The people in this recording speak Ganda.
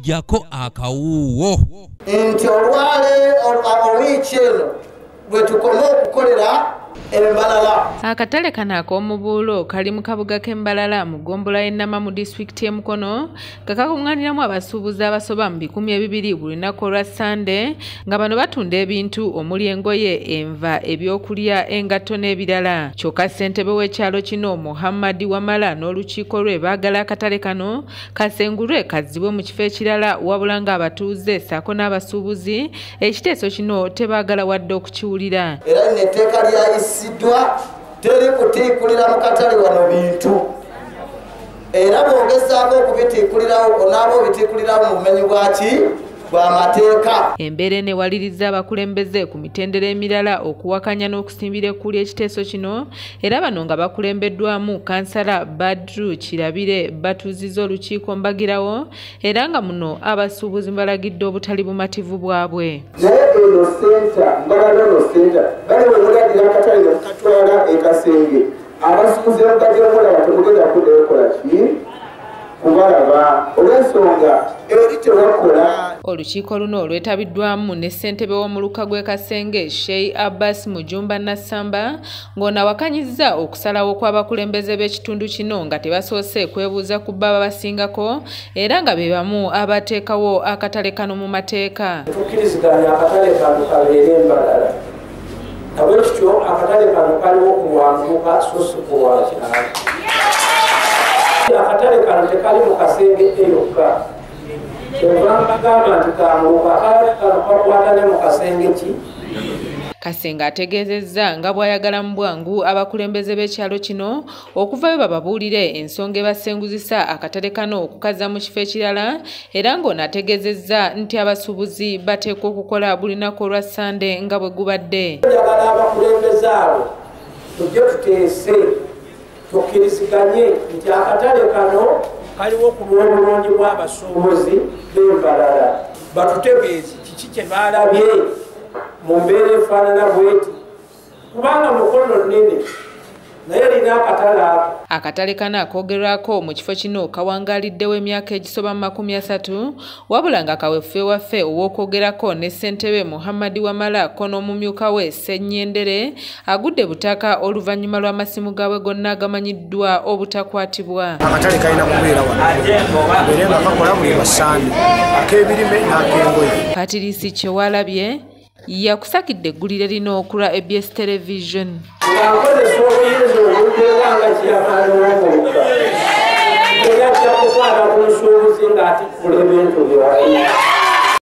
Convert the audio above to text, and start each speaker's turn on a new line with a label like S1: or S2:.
S1: Jako akawuwo
S2: nti olwale olwiiki eno bwe tukoma okukolera Embalala.
S3: Akatale kano ak'omubuulo kali mu kabuga k'Embalala mu ggombolola y'e Nama mu disitulikiti y'e Mukono nga kakuŋŋaaniramu abasuubuzi abasoba mu 2000 buli lunaku olwa Ssande nga bano batunda ebintu omuli engoye, enva, ebyokulya, engatto n'ebirala. Kyokka ssentebe w'ekyalo kino Muhammad Wamala n'olukiiko lwe baagala akatale kano kasengulwe kazzibwe mu kifo ekirala, wabula ng'abatuuze ssaako n'abasuubuzi ekiteeso kino tebaagala wadde okukiwulira.
S2: Era lino etteeka lyayisiddwa, teri kutiikulira mu katale wano bintu, era bw'ogezaako okubitiikulirawo onaaba obitiikulirawo mu bumenyi bwaki bw'amateeka.
S3: Embeera eno ewaliriza abakulembeze ku mitendera emirala okuwakanya n'okusimbira ekkuuli ekiteeso kino, era bano nga bakulembeddwamu Kansala Badru Kirabire batuuzizza olukiiko mbagirawo, era nga muno abasuubuzi balagidde obutali bumativu bwabwe.
S4: Naye eno senta Mbalala eno senta bale bwe mulagira akatale ne mukatwala e Kasenge, abasuubuzi bamugajja okulaba temugenda kuddayo kukola ki kubalaba olw'ensonga eri tebakola.
S3: Olukiiko luno olwetabiddwamu ne ssentebe w'omuluka gw'e Kasenge Sheikh Abbas Mujumba Nassamba ng'ono awakanyizza okusalawo kw'abakulembeze b'ekitundu kino nga tebasoose kwebuuza ku bba ababasingako era nga be bamu abateekawo akatale kano mu mateeka.
S5: Tukkiriziganya akatale kano kabeere Mbalala, nabwe kityo akatale kano kaliwo kulwanguka so si kulwakyalo. Akatale kano tekali mu Kasenge yokka, kyova mbagamba nti kamuluka akatale kano kakwata ne mu Kasenge ki.
S3: Kasenge ategeezezza nga bw'ayagala mu bwangu abakulembeze b'ekyalo kino okuvayo bababuulire ensonga ebasenguzisa akatale kano okukaza mu kifo ekirala, era ng'ono ategeezezza nti abasuubuzi bateekwa okukola buli lunaku olwa Ssande nga bwe gubadde.
S5: Njagala abakulembeze abo tujje tuteese tukkiriziganye nti akatale kano kaliwo ku lw'obulungi bw'abasuubuzi b'Embalala, batutegeeze kiki kye baalabye mu mbeera efaanana bweti, kubanga Mukono nnene naye erina akatale ako.
S3: Akatale kano akoogerwako mu kifo kino kawangaaliddewo emyaka egisoba mu 30, wabula nga kaweefube waffe ow'okwogerako ne ssentebe Muhammad Wamala ko n'omumyuka we Ssennyendere agudde butaka oluvannyuma lw'amasimu gaabwe gonna agamanyiddwa obutakwatibwa.
S6: Akatale kalina kubeera wano, kabeere nga kakola buli lwa Ssande, ak'ebirime n'ak'engoye.
S3: Patrice Kyewalabye yakusakidde eggulire lino okulwa ABS Television.
S5: Ng'akozesa obuyinza obumpeera nga kyeyamaani w'omuluka, era ajja kukwata ku nsuubuzi ng'atikkula ebintu byabwe.